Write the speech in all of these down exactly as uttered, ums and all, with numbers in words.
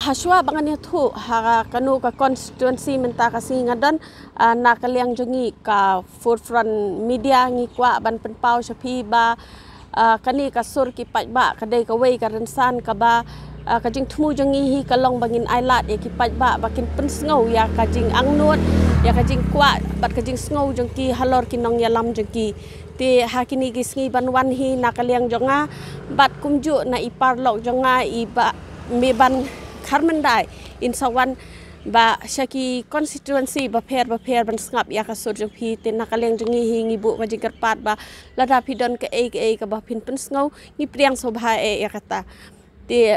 Hashwa ba ngan ïathuh ha kano ka constituency mynta ka sngi nga don, ah, na ka liang jong ngi ka Forefront Media ngi kwah ban pynpaw sha phi ba, ah, kane ka sur ki paidbah ka dei kawei ka rynsan kaba, ah, ka jingthmu jong ngi hi ka long ba ngin ailad ïa ki paidbah ba kin pynsngew ïa ka jingangnud, ïa ka jingkwah bad ka jingsngew jong ki halor ki nongïalam jong ki. Te ha kine ki sngi ban wan hi na ka liang jong nga bad kumjuh na i paralok jong nga i Bah Meban Kharmyndai, in sa wan ba sha ki constituency bapher bapher ban sngap ïa ka sur jong phi. Te na ka liang jong ngi hi ngi buh ka jingkyrpad ba lada phi don kaei kaei kaba phin pynsngew, ngi pdiang sngewbha eh ïa kata. Te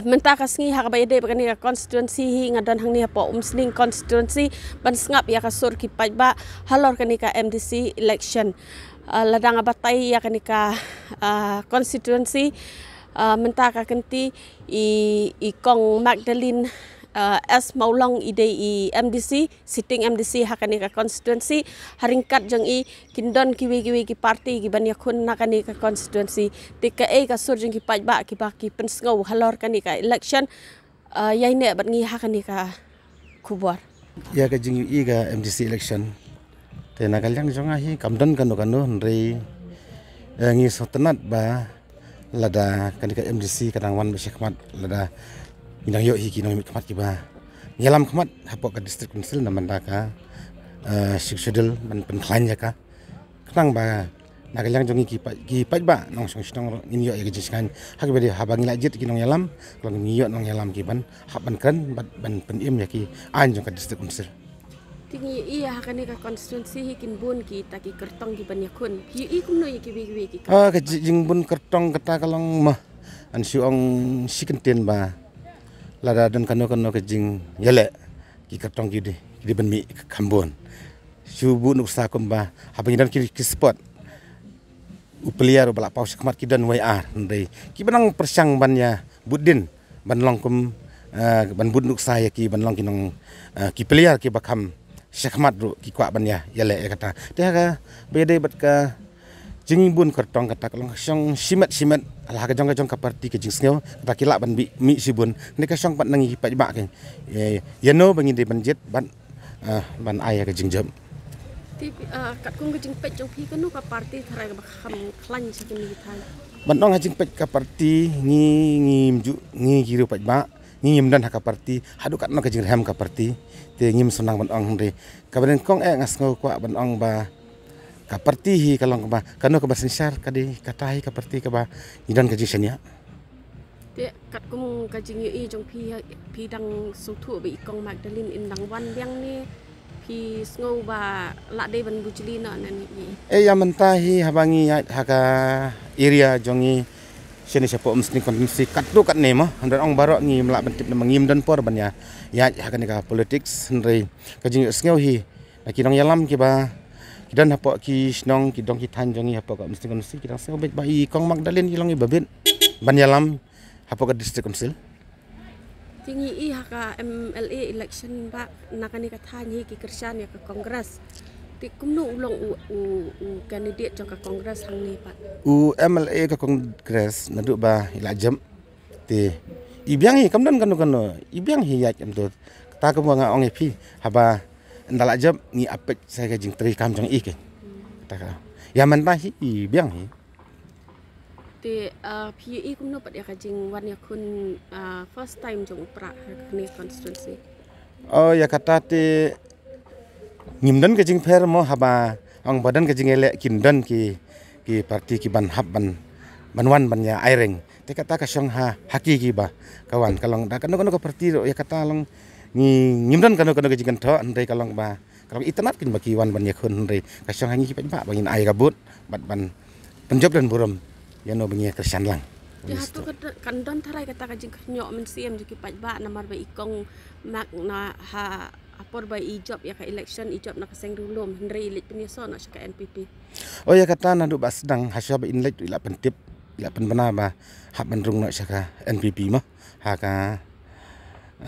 mynta ka sngi ha kaba ïadei bad kane ka constituency hi nga don hangne hapoh Umsning constituency ban sngap ïa ka sur ki paidbah halor kane ka M D C election. Ah, lada nga batai ïa kane ka, ah, constituency, ah, mynta ka kynti i, i Kong Magdalene, ah, S Mawlong i dei i M D C, sitting M D C ha kane ka constituency. Ha ryngkat jong i kin don kiwei kiwei ki party ki ban ïakhun na kane ka constituency. Te kaei ka sur jong ki paidbah kiba ki pynsngew halor kane ka election, ah, ïaineh bad ngi ha kane ka khubor. Ïa ka jingïohi ka M D C election, te na ka liang jong nga hi kam don kano kano, hynrei, eh, ngi sngewtynnat ba lada kane ka M D C ka dang wan beit shakhmat, lada ngi dang ïoh hi ki nongmihkhmat kiba ngi ïalam khmat hapoh ka District Council na bynta ka, eh, Sixth Schedule ban pynkhlaiñ ïa ka. Khnang ba na ka liang jong ngi ki paid, ki paidbah nongshong shnong ruh ngin ïoh ïa ka jingshngaiñ ha kaba ïadei haba ngi la jied ki nongïalam, ka long ngi ïoh nongïalam ki ban hap ban kren bad ban pynim ïa ki aiñ jong ka District Council. Te ngi ïohi ha kane ka constituency hi kin bun kita ki kyrtong ki ban ïakhun. Phi ïohi kumno ïa kiwei kiwei ki kyrtong? Ah, ka ji-, jingbun kyrtong kata ka long ma, ngan shu ong shi kyntien ba lada don kano kano ka jingïaleh, ki kyrtong ki dei, ki dei ban mih kham bun. Shu buh nuksa kumba haba ngi don ki, ki spot, u player uba la paw shakhmat ki don wei ar, hynrei kiba nang pyrshang ban ïa bud dien ban long kum, eh, ban bud nuksa ïa ki ban long ki nong, eh, ki player kiba kham shakhmat ruh ki kwah ban ïa, ïaleh ïa kata. Te ha kaba ïadei bad ka jingbun kyrtong kata ka long shong shimet shimet, la ha ka jong ka jong ka party ka jingsngew kata ki lah ban mih, mih shibun. Hynrei ka shong pat na ngi ki paidbah, eh, ïano ba ngi dei ban jied bad, eh, ban ai ïa ka jingjop. Te, eh, katkum ka jingpeit jong phi, kano ka party tharai kaba kham khlaiñ sha kine ki thaiñ? Ban ong ha jingpeit ka party, ngi, ngim ju, ngi ki riew paidbah ngi ngim don ha ka party, haduh katno ka jingrhem ka party te ngim sngewbha ban ong, hynrei kaba nyngkong eh nga sngew kwah ban ong ba ka party hi ka long kaba, kano kaba synshar ka dei kata hi ka party kaba ngi don ka jingshaniah. Te katkum ka jingïohi jong phi, phi dang sngewthuh ba i Kong Magdalene in dang wan biang ne phi sngew ba lah dei ban bujli noh nangne? Eh, ïa mynta hi haba ngi ïaid ha ka area jong ngi shane shapoh Umsning constituency katto katne mo, hynrei ong baroh ngim lah ban tip namar ngim don por ban ïa, ïaid ha kane ka politics, hynrei ka jingïohsngew hi na ki nongïalam kiba ki don hapoh ki shnong, ki dong ki thaiñ jong ngi hapoh ka Umsning constituency ki dang sngew beit ba i Kong Magdalene i long iba bit ban ïalam hapoh ka District Council. Te ngi ïohi ha ka M L A election ba na kane ka thaiñ hi ki kyrshan ïa ka Congress. Te kumno u long u, u, u candidate jong ka Congress hangne pat? U M L A ka Congress naduh ba i la jop te i biang hi, kam don kano kano, i biang hi ïaid kumto. Kata kumba nga ong ïa phi, haba ynda la jop ngi ap peit sa ka jingtrei kam jong i keiñ. Kata ka, ïa mynta hi i biang hi. Te, ah, phi ïohi kumno pat ïa ka jingwan ïakhun, ah, first time jong u Prah ha kane constituency? Oh, ïa kata te ngim don ka jingpher mo, haba ong ba don ka jingïaleh kin don ki, ki party ki ban hap ban, ban wan ban ïa aireng. Te kata ka shong ha, ha ki kiba ka wan, ka long da kano kano ka party ruh ïa kata long ngi, ngim don kano kano ka jingkynthoh, hynrei ka long ba ka long itynnad keiñ ba ki wan ban ïakhun, hynrei ka shong ha ngi ki paidbah ba ngin ai ka vote bad ban pynjop don burom ïano ba ngi ïa kyrshan lang. Te hato ka, kan don tharai kata ka jingkhynñiuh mynsiem jong ki paidbah namar ba i Kong Mak na ha, ha por ba i jop ïa ka election i jop na ka seng riewlum, hynrei i leit pynïasoh noh sha ka N P P? Oh, ïa kata naduh ba sdang, ha shuwa ba in leit ruh i la pyntip, i la pynbna ba hap ban rung noh sha ka N P P mo, ha ka,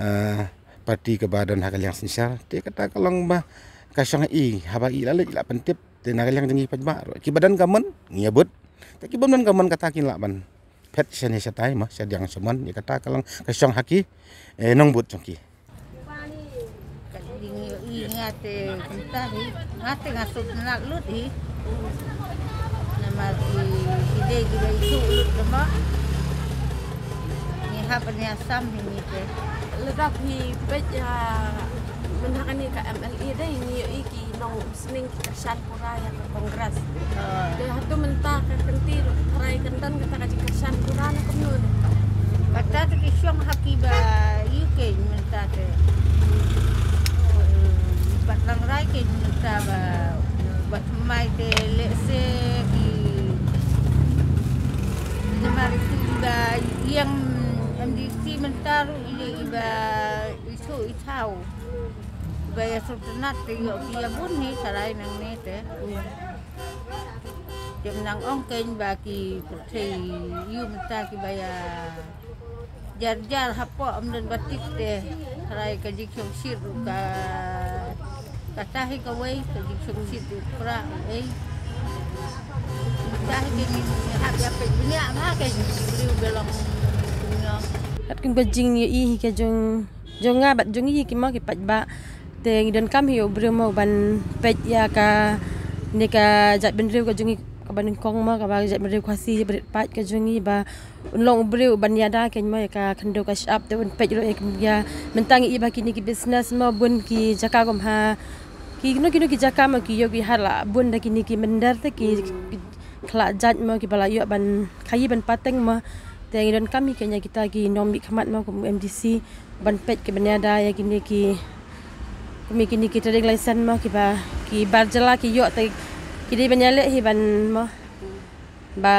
eh, party kaba don ha ka liang synshar. Te kata ka long ba ka shong ha i, haba i la leit i la pyntip, te na ka liang jong ngi paidbah ruh kiba don ka mon ngi ïa vote, te ki bym don ka mon kata kin lah ban phet shane shatai mo, shadiang shamon, ïa kata ka long ka shong ha ki, eh, nongbud jong ki. Ka ding ïohi nga te kumta hi, nga te nga sngewtynnat lut hi. Namar i, i dei kiba ithuh lut ka mo. Ngi hap ban ïasam hi ngi te. Lada phi peit ïa mynta kane ka M L A dei ngi ïohi ki nongumsning ki kyrshan pura ïa ka Congress. Te hato mynta ka kynti ruh tharai kan don kata ka jingkyrshan pura ne kumno ne? Kata te ki shong ha kiba ïohi mynta te. Bad nang rai ki mynta ba, ba thymmai te lehse ki, namar ki ba ïeng M D C mynta ruh i, i ba ithuh ithaw. Ba ïa sngewtynnat te ïoh ki ïa bun hi tharai nangne te. Te nang ong kein ba ki pyrthei ïa mynta kiba ïa jar jar hapoh ym don ba tip te. Tharai ka jingshongshit ruh ka, kata hi kawei ka jingshongshit ruh pra ei. Mynta hi kein ngi hap ïa peit bniah ma kein ki briew ba long kumno. Katkum ka jingïohi hi ka jong, jong nga bad jong ngi ki mo ki paidbah. Te ngi donkam hi u briew mo ban peit ïa kane ka jaitbynriew ka jong ngi kaba nyngkong mo, kaba jaitbynriew Khasi ba rit paid ka jong ngi ba un long u briew ban ïada kein mo ïa ka khyndew ka shyiap. Te un peit ruh ïa, ïa mynta ngi i ba kine ki business mo bun ki jaka kum ha kino kino ki jaka mo ki ïoh ki hat la bun da kine ki mynder te ki, ki khlad jait mo kiba la ïoh ban khaïi ban pateng mo. Te ngi donkam hi kein ïa kita ki nongmihkhmat mo kum M D C ban peit ki ban ïada ïa kine ki, kum ïa kine ki trading license mo kiba ki bar jylla ki ïoh te ki dei ban ïaleh hi ban mo. Ba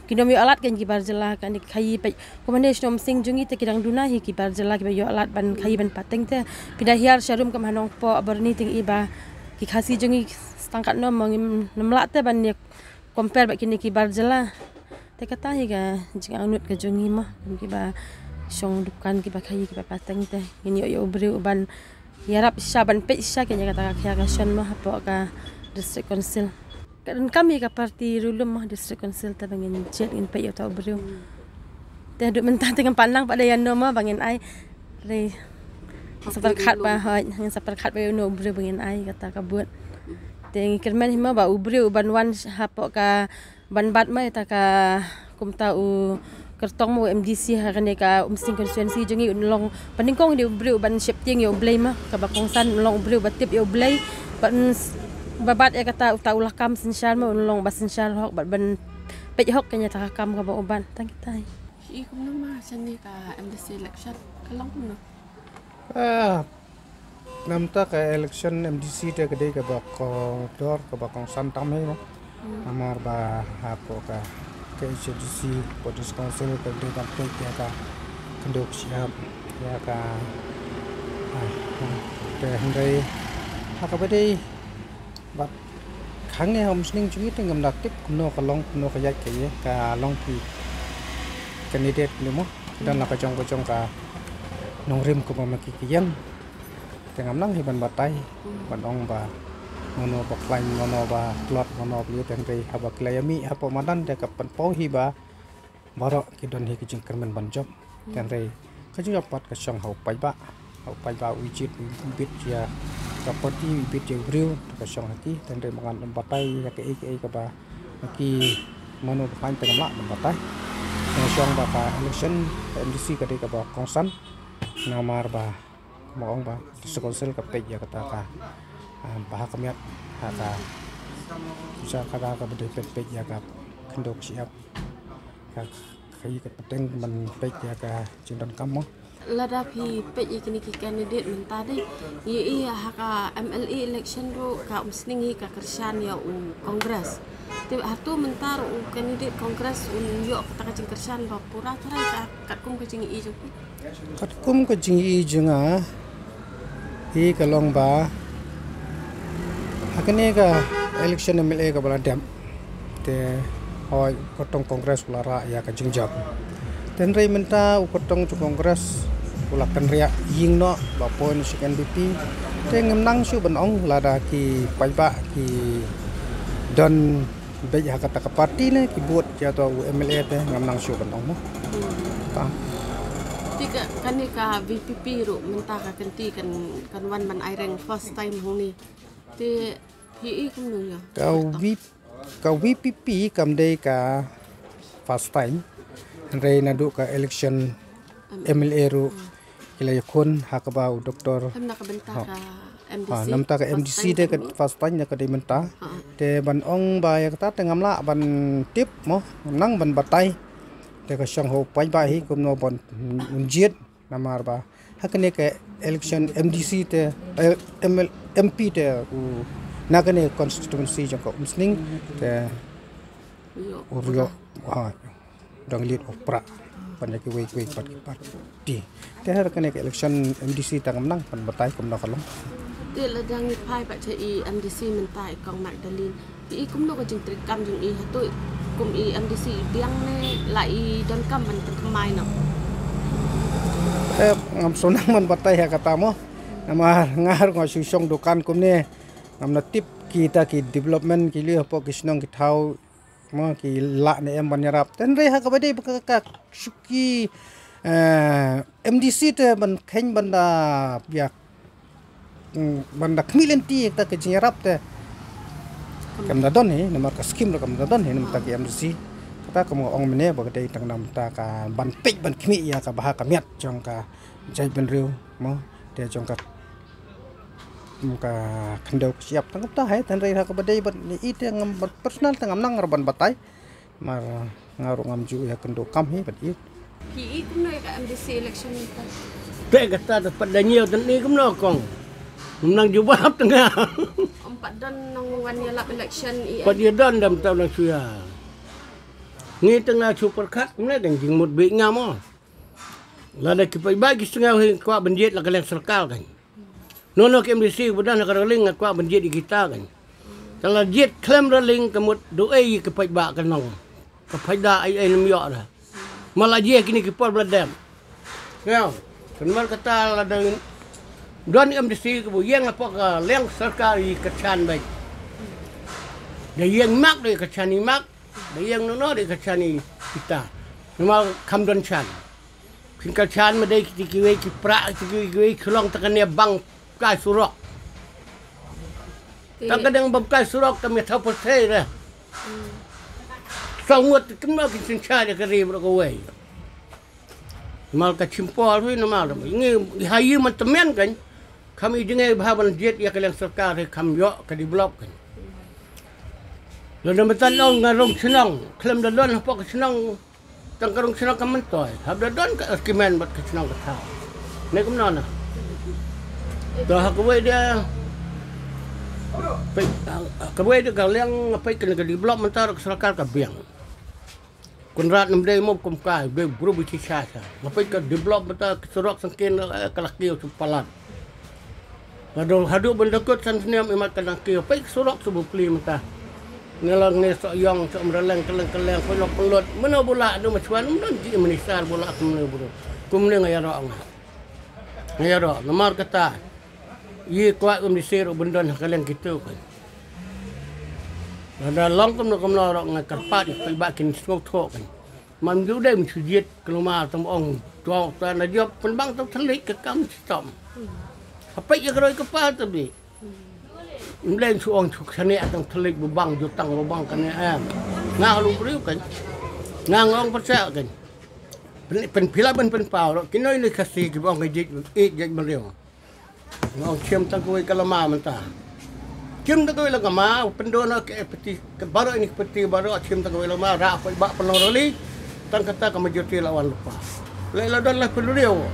ki nongmih alat kein ki bar jylla kane ki khaïi peit. Kum hane shnong Umsning jong ngi te ki dang duna hi ki bar jylla kiba ïoh alat ban khaïi ban pateng te. Phi da hiar sharum kum ha Nongpoh Byrni te ngi i ba ki Khasi jong ngi stang katno mo ngim nym lah te ban ïa compare bad kine ki bar jylla. Te kata hi ka jingangnud ka jong ngi mo, kiba shong dukan kiba khaïi kiba pateng te. Ngin ïoh ïa u briew uban ïarap shisha ban peit shisha kein ïa kata ka khia ka shon mo hapoh ka District Council. Ka donkam hi ka party ruh lum mo District Council te ba ngin jied ngin peit ïa uta u briew. Te haduh mynta te ngam pat nang pat da ïano mo ba ngin ai. Te sa pyrkhat ba hoi, ngin sa pyrkhat ba ïano u briew ba ngin ai kata ka vote. Te ngi kyrmen hi mo ba u briew uban wan hapoh ka ban bat mo ïa kata ka, kumta u kyrtong mo u M D C ha kane ka Umsning constituency jong ngi un long ba nyngkong hi u briew uban sheptieng ïa u Blei mo, kaba kongsan un long u briew ba tip ïa u Blei, ban s-, ba bat ïa kata uta u lakam synshar mo un long ba synshar hok bad ban peit hok kein ïa kata ka kam kaba u ban. Tang kita hi. I kumno ma shane ka M D C election ka long kumno? Ah, namta ka election M D C te ka dei kaba kongdor kaba kongsan tam hi mo. Hmm. Namar ba hapoh ka K H A D C, hapoh District Council ka dei ban peit ïa ka khyndew ka shyiap ïa ka, ah, te hynrei ha kaba dei bad hangne ha Umsning jong ngi te ngam da tip kumno ka long kumno ka ïaid ka ïa ka long ki candidate ne mo. Don la ka jong ka jong ka nongrim kaba ma ki ki ïeng. Te ngam nang hi ban batai ban ong ba mano ba khlaiñ mano ba tlot mano ba ïa te hynrei haba ki la ïa mih hapoh madan te ka pynpaw hi ba baroh ki don hi ki jingkyrmen ban jop. Te hynrei ka jingjop pat ka shong ha u paidbah. Ha u paidbah u jied u bit ïa ka party u bit ïa u briew te ka shong ha ki. Te hynrei ma ngan ym batai ïa kaei kaei kaba ki mano ba khlaiñ te ngam lah ban batai. Ka shong ba ka election ka M D C ka dei kaba kongsan. Namar ba Kumba ong ba District Council ka peit ïa kata ka, ah, ba ha ka miat ha ka, sa ka da ka bdei peit peit ïa ka khyndew ka shyiap. Ka, ka ïa ka pateng ban peit ïa ka jingdonkam mo. Lada phi peit ïa kine ki candidate mynta dei, ïa, ïa ha ka M L A election ruh ka Umsning hi ka kyrshan ïa u Congress. Te hato mynta ruh u candidate Congress un ïoh kata ka jingkyrshan ba pura tharai ka katkum ka jingïohi jong phi? Katkum ka jingïohi jong nga, hi ka long ba ha kane ka election M L A kaba la dep te hoi u kyrtong Congress u la rah ïa ka jingjop. Te hynrei mynta u kyrtong jong Congress u la kynriah ïing noh ba poi na sha N P P. Te ngam nang shuh ban ong lada ki paidbah ki don Bad ha kata ka party ne ki vote ïa uto u M L A te ngam nang shuh ban ong mo. Ta. Te ka kane ka V P P ruh mynta ka kynti kan kan wan ban ai rank first time hangne. Te phi i kumno ïa. Ka V ka V P P kam dei ka first time. Hynrei naduh ka election M L A ruh ki la ïakhun ha kaba u doktor. Em na ka bynta ka M D C. Ha, namta ka M D C te ka first time na ka dei mynta. Te ban ong ba ïa kata te ngam lah ban tip mo, ngam nang ban batai. Te ka shong ha u paidbah hi kumno ban un jied namar ba ha kane ka election M D C te eh, M L, M P te u na kane constituency jong ka Umsning te u rioh ha dang leit u prah ban ïa kiwei kiwei pat ki party. Te ha kane ka election M D C tang nang ban batai kumno ka long. Te la dang i phai pat cha i M D C mynta i kong Magdalene. Te i kumno ka jingtrei kam jong i hato kum i M D C i biang ne la i donkam ban pynthymmai noh. Eh, ngam sngewsih ban batai ha kata mo. Namar nga ruh nga shu shong dukan kumne. Ngam nang tip kita ki development ki leh hapoh ki shnong ki thaw mo ki lah ne em ban ïarap. Te hynrei ha kaba dei ba ka, ka shuki eh, M D C te ban kheiñ ban da ïa mm, ban da khmih lynti ïa kata ka jingïarap te. Kam da don hi namar ka skim ruh kam da don hi namar ta ki M D C. Kata kam nga ong mynne ba ka dei tang namar ta ka ban peit ban khmih ïa ka bha ka miat jong ka jaitbynriew mo te jong ka ka khyndew ka shyiap tang kata hai tang rei ha kaba dei ban i te ngam ban personal tang ngam nang ruh ban batai. Mar nga ruh ngam ju ïa kynduh kam hi bad i. Ki i kumno ïa ka M D C election ni ka. Te kata te pat da ñiew te ni kumno kong. Ngam nang jubab te nga. Om pat don nang wan ïa lap election i. Pat ïa don dam tau nang shuya. Ngi te nga shu pyrkhat kumne dang jingmut bik nga mo. Lada ki paidbah ki sngew hi kwah ban jied la ka liang sorkar kan. Nono ki M D C ba don ha ka Raleng nga kwah ban jied ïa kita kan. Ka la jied khlem Raleng ka mut duh ei ïa ka paidbah ka nong. Ka paidbah ai ai nym ïoh da. Ma la jied kine ki por ba la dem. Ngiaw. Kan mar kata la don don M D C ka bu ïeng hapoh ka liang sorkar ïa ka chan beit. Da ïeng mak da ïa ka chan i mak. Da ïeng nono da ïa ka chan i kita. Namar kam don chan. Phin ka chan ma dei kiti kiwei ki prah kiti kiwei kiwei ki long ta kane bang kai surok. Ta ka dang bang kai surok ta me thau pa sei re. Sa ngut kim no kin sin cha de ka ri bro ko wei. Mal ka chim por wi na mal ngi ha yi man temen kan. Kam i jingai bha ban jiet ya ka leng sorkar re kam yo ka develop kan. Lo na matan ong ngarong chnong klem da don hapo ka chnong. Tang ka rong shnong ka myntoi hap da don ka argument bad ka shnong ka thaw. Ne kumno na. To ha kawei dia. Peit ha kawei dia ka liang peit ka development ta ka sorkar ka biang. Kun rat nam dei mo kum kai dei bru bi chi cha cha. Peit ka development ta ka surok sangkin ka laki u palat. Nga dong haduh ban da kut san snem i mat ka dang kiew peit surok su bukli mynta. Nga la ngne sok yong sok mreleng keleng keleng pynlok pynlot mano bula adu ma chuan mano ji minister bula kumne bru. Kumne nga ïaroh nga. Nga ïaroh namar kata. Yi kwah um di sir u bendon ha keleng kitu kan. Lada long kumno kumno roh nga kyrpad i peit ba kin sngewthuh kan. Mam ju dei mynta jied ka luma tam ong tuaw ta na jop pynbang tam thalik ka kam chitom. Hapeit ïa ka roi ka pa ta bi. Mleng chu ong chu khane atang thalik bu bang ju tang bu bang kane em. Nga lu briew kan. Nga ngong percaya kan. Pen pen pila ben pen pau ro kinoi ni kasi ki bang ka jied ej jied mleng. Nga ong chim tang kawei ka lama mynta. Chim tang kawei la ka ma pyndon na ka peti ka baro ini ka peti baro chim tang kawei lama ra pa ba pynlong rali. Tang kata ka majority la wan lupa. Lai la don la pynluri o.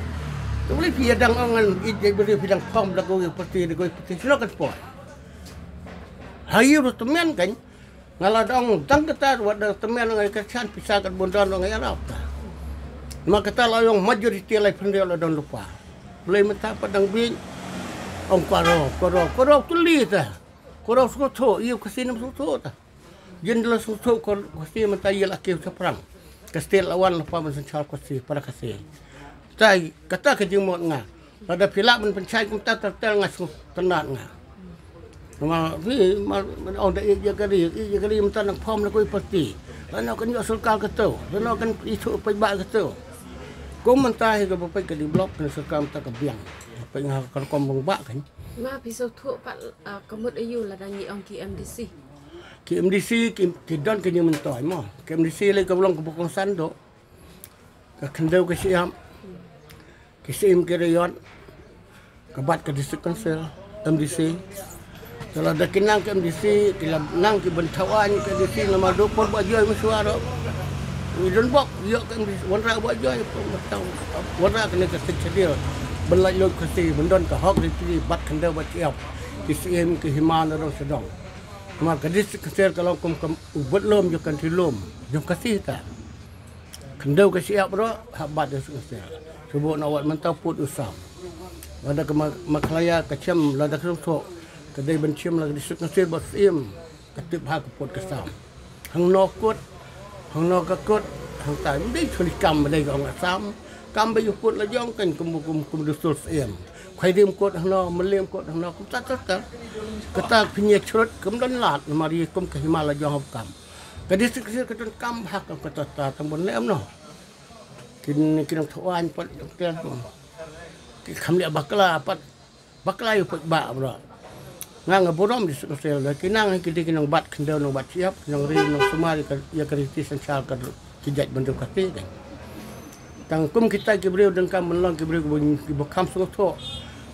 Tu lai phi dang ong an i je beri phi dang phong da kawei peti da kawei peti sino ka sport. Hayu ru temen kan. Nga la dong tang kata wat da temen ngai ka chan pisa kat bun don ngai arap ta. Ma kata la yong majority lai pynriaw la don lupa. Blei mynta pat dang bing. Ong kwaro kwaro kwaro tuli ta. Kwaro sngewthuh ïa u Khasi nam sngewthuh ta. Jin la sngewthuh kwaro Khasi mynta ïa la kiew chaprang. Ka state la wan la pa ban synchar Khasi para Khasi. Tai kata ka jingmut nga. Lada phi lah ban pynshai kumta ter ter nga sngewtynnat nga. Ma ni ma ma ong da ïeit ïa ka ri, ïeit ïa ka ri mynta nang form na kawei parti. Lano kan ïoh sorkar kato, lano kan ithuh paidbah kato. Kum mynta hi kaba peit ka D Block kan sorkar mynta ka biang. Peit nga kan kom bang bak kan. Ma phi sngewthuh pat, ah, ka mut aïu lada ngi ong ki M D C? Ki M D C ki, ki don ka jingmyntoi mo. Ki M D C lei ka long kaba kongsan doh. Ka khyndew ka shyiap, ki syiem ki raiot, ka bat ka District Council, M D C. Te lada ki nang ka M D C, ki la nang ki ban thaw aiñ ka M D C, namar doh por ba joi mynshuwa ruh. Ngi don bok ïoh ka M D C, wanrah ba joi por ba thaw. Wanrah kane ka seng Khadar ban laitluid Khasi, ban don ka hok riti, bat khyndew bat shyiap, ki syiem ki hima na dong sha dong. Namar ka District Council ka long kum, kum u bad lum jong ka country lum jong Khasi ta. Khyndew ka shyiap ruh hap bat da sngewsih. Shu buh na wat mynta pud u sam. Lada ka ma, Meghalaya ka shem, lada ka sngewthuh ka dei ban shem la ka District Council ba syiem, ka tip ha ka pud ka sam. Hangno kut, hangno ka kut, hangtai. Ym dei chuli kam ba dei ka ong Assam. Kam ba ïa pud la jong kan kum, kum, kum dustur syiem. Khwaïdem kut hangno, Mylliem kut hangno, kumta ter ter. Kata pynïa chrut kum don lad namar ïa kum ka hima la jong hap kam. Ka District Council ka don kam bha ka kata ta tang ban lem noh. Kin, kin nang thaw aiñ pat, ki kham leh bakla pat, bakla ïa u paidbah bro. Nga nga burom District Council da ki nang, ki dei ki nongbat khyndew, nongbat shyiap, ki nongri nongsumar ïa ka, ïa ka riti synshar ka ki jait bynriew Khasi kan. Tang kum kita ki briew donkam ban long ki briew kiba, kiba kham sngewthuh.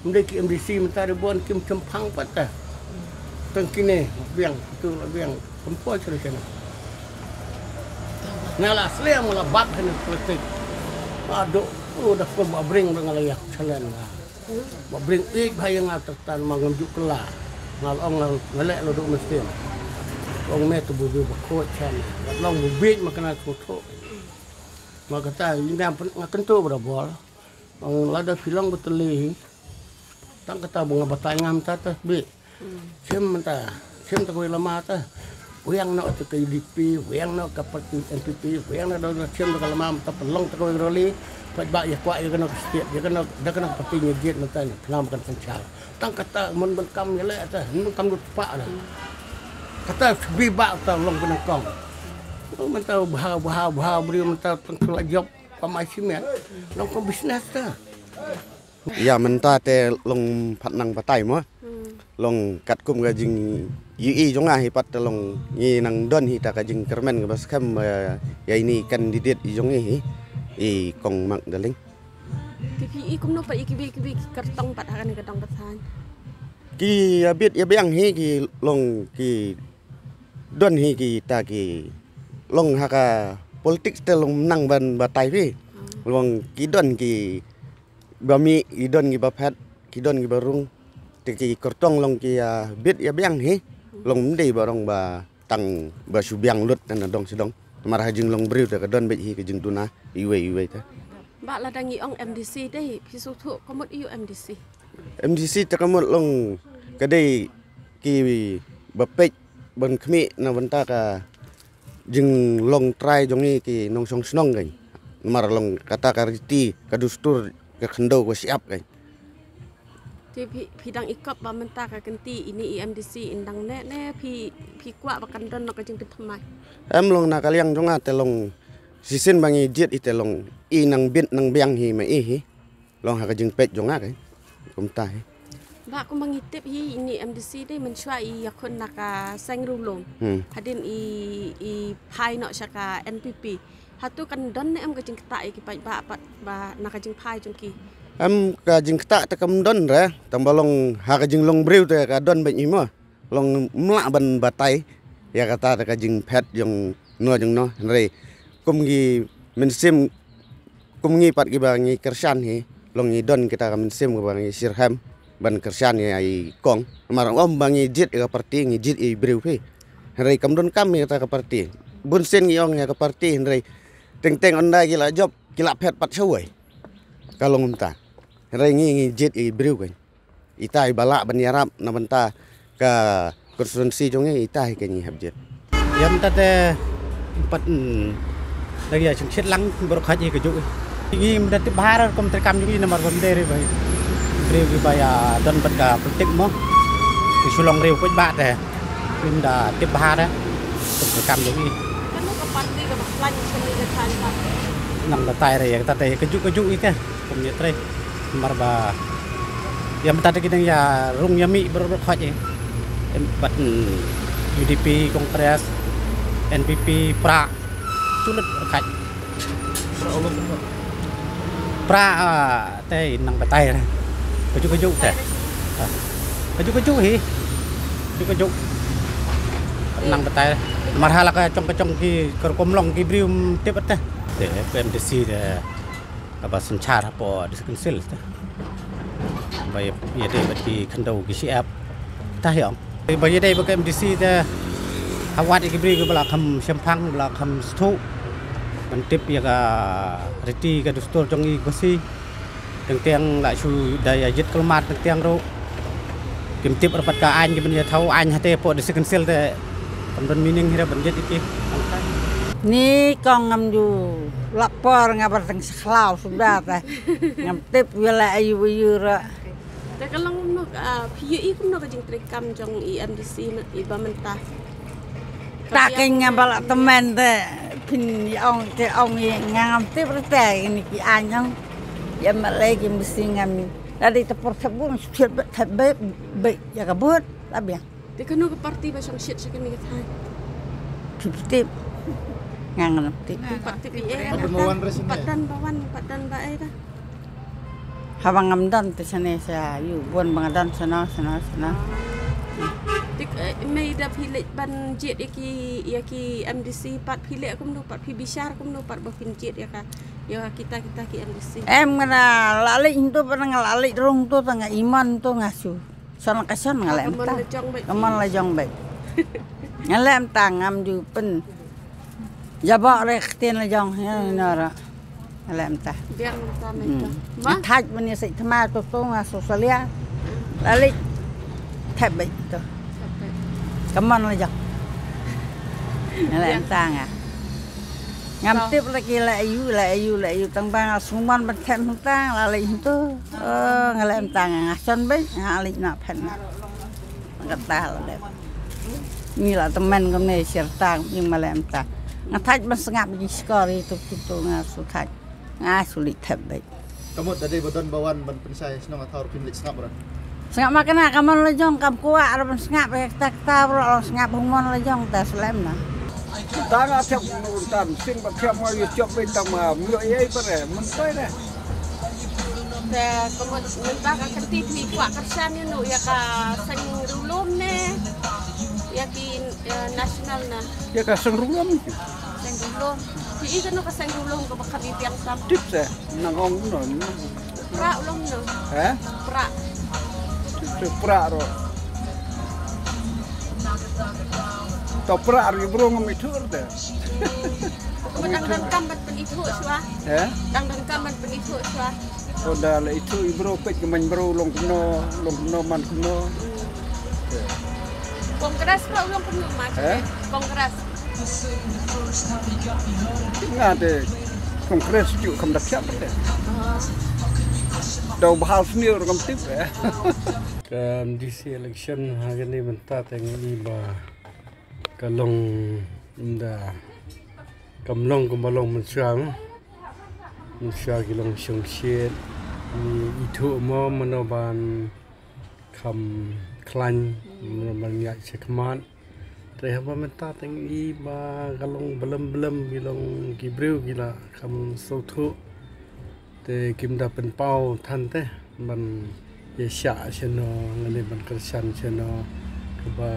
Ym dei ki M D C mynta dei bun kim chemphang pat ta. Tang kine biang, tu la biang, kam poi shuh shuh. Nga la slem, nga la bat ha ne politik. Aduh, oh, da kum ba bring ba nga la ïa challenge nga. Ba bring ïeit bha ïa nga, tang ma ngam ju kylla. Nga la ong nga, nga leh la duh mynsiem. Ong me tu bu, bu ba khuid shen. Nga la ong bu bieit ma kane sngewthuh. Ma kata ïa nga pyn-, nga kyntu barabor. Ong lada phi long ba tylli hi. Tang kata ba nga batai ngam ta ta bit. Shim mynta, shim ta kawei lama ta. Wiang noh ta ka U D P, wiang noh ka parti N P P, wiang noh da shim ta ka lama mynta, pynlong ta kawei rally. Paidbah ïa kwah ïa kano ka state, ïa kano, da kano ka parti ngi jied mynta, ngi pynlong ba kan synshar. Tang kata mon ban kam ïa leh ta, mon ban kam lut pa na. Kata bi ba ta long ba nyngkong. Mynta bha, bha, bha briew mynta tang tu la job. Pamai simen, long kum business ta. Ïa mynta te long pat nang batai mo. Hmm. Long katkum ka jingïohi jong nga hi pat te long ngi nang don hi ta ka jingkyrmen kaba skhem, eh, ïa ine i candidate i jong ngi hi, i Kong Mark Darling. Ki phi i kumno pat ïa kiwei kiwei ki kyrtong pat ha kane ka dong ka thaiñ? Ki ïa bit ïa biang hi ki long ki don hi kita ki long ha ka politics te long nang ban batai phi. Hmm. Long ki don ki ba mih, ki don ki ba phet, ki don ki ba rung. Te ki kyrtong long ki ïa bit ïa biang hi. Long ym dei ba rong ba tang ba shu biang lut na dong sha dong. Namar ha jinglong briew te ka don beit hi ka jingduna iwei iwei te. Ba lada ngi ong M D C dei phi sngewthuh ka mut ïa u M D C? M D C te ka mut long ka dei ki ba peit ban khmih na bynta ka jinglong trai jong ngi ki nongshong shnong kan. Namar long kata ka riti, ka dustur, ka khyndew ka shyiap kan. Te phi, phi dang ikop ba mynta ka kynti ine i M D C in dang neh ne phi, phi kwah ba kan don noh ka jingpynthymmai? Em long na ka liang jong nga te long shisien ba ngi jied i te long i nang bit nang biang hi ma i hi. Long ha ka jingpeit jong nga ka. Kumta hi. Ba kumba ngi tip hi ine i M D C dei mynshuwa i ïakhun na ka seng riewlum. Hmm. Hadien i, i phai noh sha ka N P P. Hato kan don ne em ka jingktah ïa ki paidbah pat ba na ka jingphai jong ki? Em ka jingktah te kam don re, tang ba long ha ka jinglong briew te ka don beit hi mo. Long ym lah ban batai ïa kata da ka jingphet jong no jong no, hynrei kum ngi mynsiem, kum ngi pat kiba ngi kyrshan hi, long ngi don kita ka mynsiem kaba ngi shitrhem ban kyrshan ïa i kong. Namar ym ba ngi jied ïa ka parti, ngi jied ïa i briew phi. Hynrei kam donkam ïa kata ka parti. Bun sien ngi ong ïa ka parti hynrei teng teng ynda ki la jop ki la phet pat shawei. Ka long kumta. Hynrei ngi ngi jied ïa i briew kan. Ita i ba lah ban ïarap na bynta ka constituency jong ngi, ita hi ka ngi hap jied. Ïa mynta te pat, mm, lagi ïa sngewsih lang baroh khat ïa ka juh. Ngi mynta tip bha ruh kum treikam jong ngi namar ba ym dei re ba briew kiba ïa don bad ka politik mo. Ki shu long riew paidbah te. Kim da tip bha te. Kum ka kam jong i. Nang batai re ïa kata te ka juk ka juk i te. Kum ïa trei. Mar ba ïa mynta te ki dang ïa rung ïa mih bro bro khot i. Em, bad, mm, U D P, Congress, N P P, pra. Chulut khot. Pra, ah, te nang batai re. Ka juk ka juk te. Ah. Ka juk ka juk hi. Ka juk ka juk. Nang batai. Mar hala ka chong ka chong ki ka rukom long ki briew tip te. Te ka M D C te. Kaba synshar hapoh District Council te. Ba ïa, ïa dei bad ki khyndew ki shyiap. Tah ïa ong. Ba ïa dei bad ka M D C te. Ha wad ïa ki briew kiba la kham shemphang, ba la kham sngewthuh. Ban tip ïa ka riti ka dustur jong i Khasi. Teng teng la shu da ïa jied kulmar teng teng ruh. Kim tip ruh pat ka aiñ kiban ïa thaw aiñ hate hapoh District Council te. Kam don meaning hi ruh ban jied ïa ki. Ni kong ngam ju lap por nga bar teng sa khlaw suda te. Ngam tip ïa la ayu ayu ruh. Te ka long kumno ka, ah, phi ïohi kumno ka jingtrei kam jong i M D C ma, i ba mynta? Ta ka nga ba la tymmen te phin ong te ong i nga ngam tip re te ni ki aiñ ong. Ïa ma lei ki M D C ngam. La dei te por thep bun, thep be, be, be, ïa ka bun, la biang. Te kano ka parti ba shong shit sha kane ka thaiñ? Tip tip. Nga ngam tip. Parti P A. Pat dan ba wan, pat dan ba wan, pat dan ba ai da. Haba ngam don te shane sha ïu bun ba nga don shano shano shano. Te, eh, mei da phi leit ban jied ïa ki, ïa ki M D C pat phi leh kumno pat phi bishar kumno pat ba phin jied ïa ka, ïa kita kita ki M D C. Em nga la leit hynto pat nga la leit rung to ta nga iman to nga shu. Shon ka shon nga leh mynta. Ka mon la jong beit. Nga leh mynta ngam ju pyn. Jabok re ktien la jong ïa nora. Nga leh mynta. Biang mynta mynta. Ma thaj mani sik thma to to nga sosalia. La leit thep beit to. Ka mon la jong. Nga leh mynta nga. Ngam tip la ki la ayu, la ayu, la ayu tang ba nga sngewman ban them hynta, la leit hynto. Oh, nga leh mynta nga, nga shon beit, nga leit na phen na. Nga ta la leh. Ni la tymmen kumne shirta ïing ma leh mynta. Nga thaj ban sngap ji skor i tuk tuk tuk nga shu thaj. Nga shu leit thep beit. Ka mut da dei ba don ba wan ban pynshai shnong ha thaw ruh phin leit sngap ruh. Sngap ma kane ka mon la jong kam kwah ruh ban sngap ïa kata kata ruh long sngap hangmon la jong ta slem na. Ta nga thiap nur tan sing ba thiap ma ïa thiap beit tang ma myo ïa i pare mun toi ne. Te ka mut mynta ka kynti phi kwah kyrshan ïa no ïa ka seng Riewlum ne ïa ki, eh, national na. Ïa ka seng Riewlum ki. Seng Riewlum. Phi i kano ka seng Riewlum kaba kham i biang tam? Tip te nang ong no. Pra u long no. He? Pra. Tip te pra ro. To pra ro i bro ngam ithuh te. Ka mut dang donkam ban pynithuh shuwa. He? Dang donkam ban pynithuh shuwa. Ko da la ithuh i bro peit ka man bro long kumno, long kumno man kumno. Congress ka long kumno man. Eh? Congress. Nga te Congress ju kam da thiap te. Dau bahal snier kam tip eh. Ka M D C election ha kane mynta te ngi ba ka long da kam long kumba long mynshuwa. Mynshuwa ki long shongshit. Ni ithuh mo mano ban kham khlaiñ, mano ban ïaid shakhmat. Te haba mynta teng i ba ka long blem blem ki long ki briew ki la kham sngewthuh. Te kim da pynpaw than te ban ïa shah shano ngane ban kyrshan shano kaba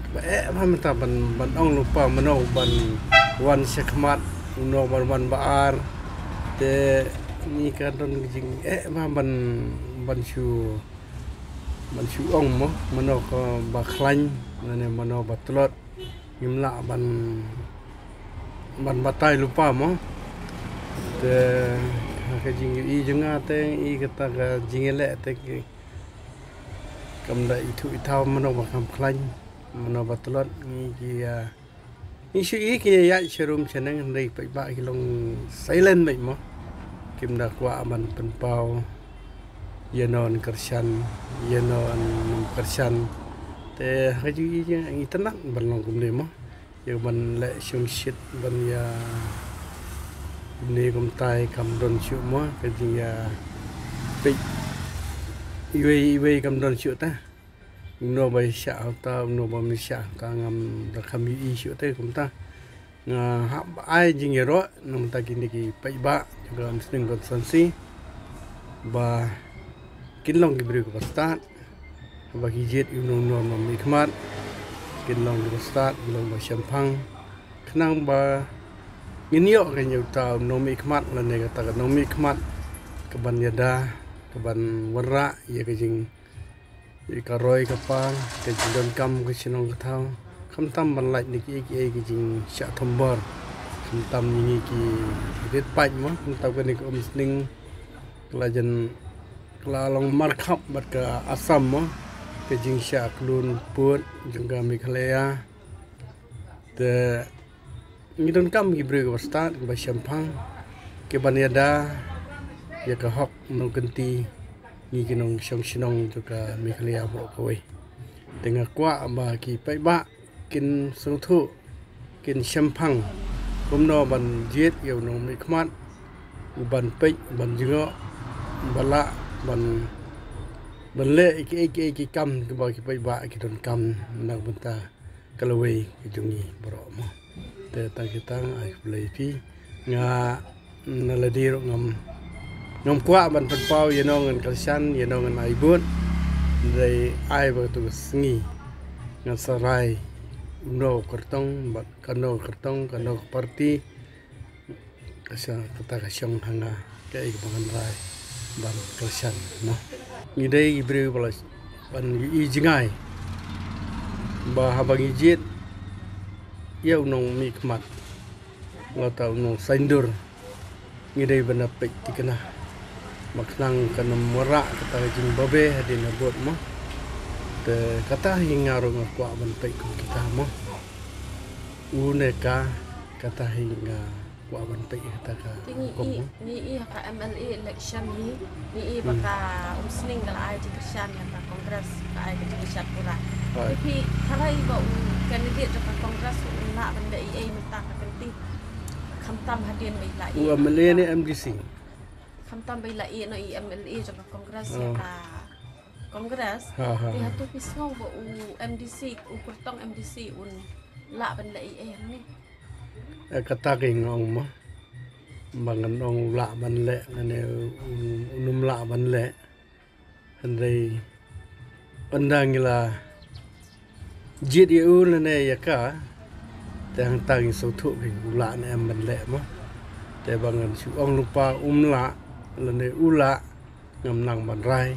kaba eh ba mynta ban ban ong lypa mano ban wan shakhmat uno ban wan ba ar te ni ka don jing eh ba ban ban shu ban shu ong mo mano ka ba khlaiñ ngane mano ba tlot. Ngim lah ban ban batai lypa mo. Te ha ka jingïohi jong nga te i kata ka jingïaleh te ki kam da ithuh ithaw mano ba kham khlaiñ mano ba tlot ngi ki, ah, ngi shu i ki ïaid sharum shaneng hynrei paidbah ki long silent beit mo. Kim da kwah ban pynpaw. ïa non kyrshan, ïa non kyrshan. Te ha ka jingïatynnat ban long kumne mo. Ïa ban leh shongshit ban ïa kumne kumtai kam don shuh mo, ka jingïa peit iwei iwei kam don shuh ta. Uno ba shah hauta, uno ba mi shah hauta ngam da kham ïohi shuh te kumta. Nga hap ai jingïaroh namar ta kine ki paidbah jong ka Umsning constituency ba kin long ki briew kiba stad, ba ki jied ïa uno uno uno mihkhmat, kin long kiba stad, kin long ba shemphang. Khnang ba ngin ïoh ka ïa uta u nongmihkhmat lane kata ka nongmihkhmat kaban ïada, kaban wanrah ïa ka jing ïa ka roi ka par, ka jingdonkam ka shnong ka thaw. Khamtam ban lait na kiei kiei ki jingshah thombor. Khamtam ïa ngi ki rit paid mo, khamtam kane ka Umsning ka la jan ka la long markhap bad ka Assam mo, ka jingshah khlun pud jong ka Meghalaya. Te ngi donkam ki briew kiba stad, kiba shemphang, kiban ïada ïa ka hok nongkynti ngi ki nongshong shnong jong ka Meghalaya baroh kawei. Te nga kwah ba ki paidbah kin sngewthuh, kin shemphang kumno ban jied ïa u nongmihkhmat uban peit, ban jngoh, ba lah ban, ban leh ïa kiei kiei ki kam kiba ki paidbah ki donkam na ka bynta ka lawei ka jong ngi baroh mo. Te tang ki tang, ai khublei ïa phi. Nga na lade ruh ngam, ngam kwah ban pynpaw ïa nong ngan kyrshan, ïa nong ngan ai vote. Dei ai ba tu ka sngi ngan sa rai uno u kyrtong bad kano u kyrtong, kano ka party. Ka sha kata ka shong ha nga kaei kaba ngan rai ban kyrshan mo. Ngi dei ki briew ba la ban ïohi jngai ba haba ngi jied ïa u nongmihkhmat, lada u nongsaiñdur, ngi dei ban da peit thikna ba khnang kan ym wanrah kata ka jingbabe hadien ha vote mo. Te kata hi nga ruh nga kwah ban peit kum kita mo. U ne ka, kata hi nga kwah ban peit kata ka. Te ngi hukum i, mo. Ngi i ha ka M L A election hi, ngi i ba, hmm, ka Umsning ka la ai jingkyrshan ïa ka Congress, ka ai ka jingkyrshan pura. Hai. Te phi tharai ba u candidate jong ka Congress un lah ban leh ei ei mynta ka kynti, khamtam hadien ba i la i. U M L A ne M D C? Khamtam ba i la i noh i M L A jong ka Congress ïa, oh, ka Congress. Ha, ha. Te hato phi sngew ba u M D C, u kyrtong M D C un lah ban leh ei ei hangne? Eh, kata ka ïa nga ong mo. Ba ngan ong u lah ban leh, lane u, u nym lah ban leh. Hynrei ynda ngi la jied ïa u lane ïa ka, te hangta ngin sngewthuh kein u lah ne em ban leh mo. Te ba ngan shu ong lypa um lah lane u lah, ngam nang ban rai.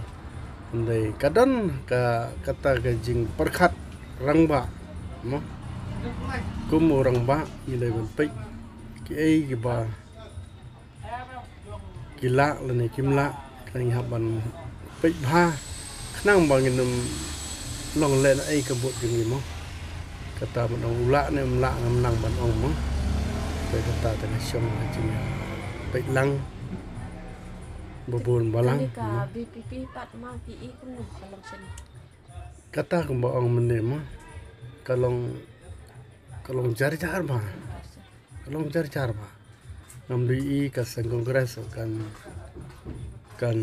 Hynrei ka don ka, kata ka jingpyrkhat rangbah mo. Kum u rangbah ngi dei ban peit kiei kiba ki lah lane kim lah, ka ngi hap ban peit bha khnang ba ngin ym long lehnohei ka vote jong ngi mo. Kata ban ong u lah ne um lah ngam nang ban ong mo. Te kata te ka shong ka jingpeit lang ba bun balang. Kane ka mo. V P P pat ma ki i kumno ka long shane? Kata kumba ong mynne mo, ka long, ka long jar jar bha. Ka long jar jar bha. Ngam dei i ka seng Congress kan, kan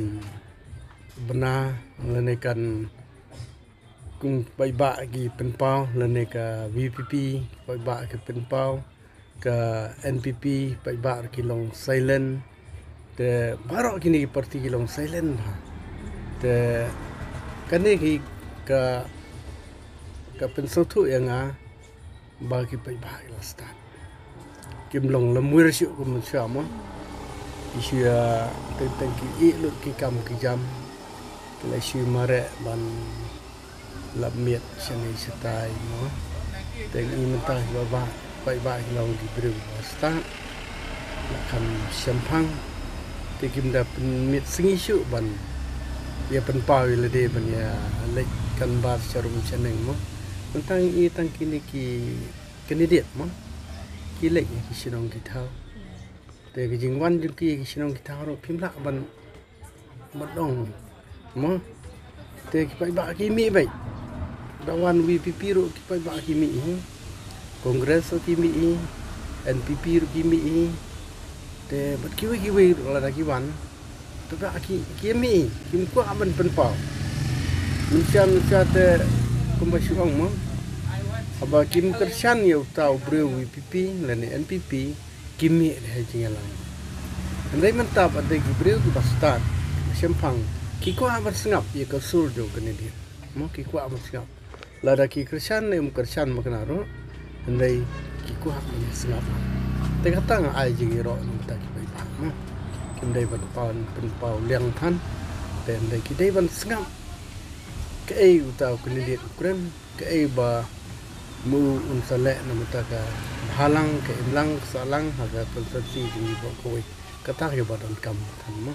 bna lane kan kum paidbah ki pynpaw lane ka V P P paidbah ki pynpaw, ka N P P paidbah ki long silent. Te baroh kine ki party ki long silent bha. Te kane ki ka, ka pynsngewthuh ïa nga ba ki paidbah ki la stad. Kim long lamwir shuh kum mynshuwa mo. Ki shu ïa teng teng ki ïeh lut ki kam ki jam. Ki la shu mareh ban lap miet shane shatai mo. Te ngi mynta kiba bah, paidbah ki long ki briew ba stad, la kham shemphang. Te kim da pynmiet sngi shuh ban ïa pynpaw ïa lade ban ïa leit canvass sharum shaneng mo. Mynta ngi i tang kine ki candidate mo, ki leit ïa ki shnong ki thaw. Te ki jingwan jong ki ïa ki shnong ki thaw ruh phim lah ban, ban ong Mo. Te ki paidbah ki mih beit. Da wan VPP ruh ki paidbah ki mih hi. Congress ruh ki mih hi. NPP ruh ki mih hi. Te bad kiwei kiwei ruh lada ki wan. Te ba ki ki mih hi. Kim kwah ban pynpaw. Mynta mynta te kumba shu ong mo. Haba kim kyrshan ïa uta u briew VPP lane NPP. Ki mih ha jingïalang. Hynrei mynta ba dei ki briew kiba stad, shemphang, ki kwah ban sngap ïa ka sur jong kane dien. Mo ki kwah ban sngap. Lada ki kyrshan ne um kyrshan ma kane ruh, hynrei ki kwah ban sngap. Te kata nga ai jingïaroh na bynta ki paidbah mo. Kim dei ban pan pynpaw liang than. Te hynrei ki dei ban sngap. Kaei uta u candidate u kren. Kaei ba mu un sa leh na bynta ka bhalang ka imlang ka sahlang ha ka constituency jong ngi baroh kawei. Kata ka ba donkam than mo.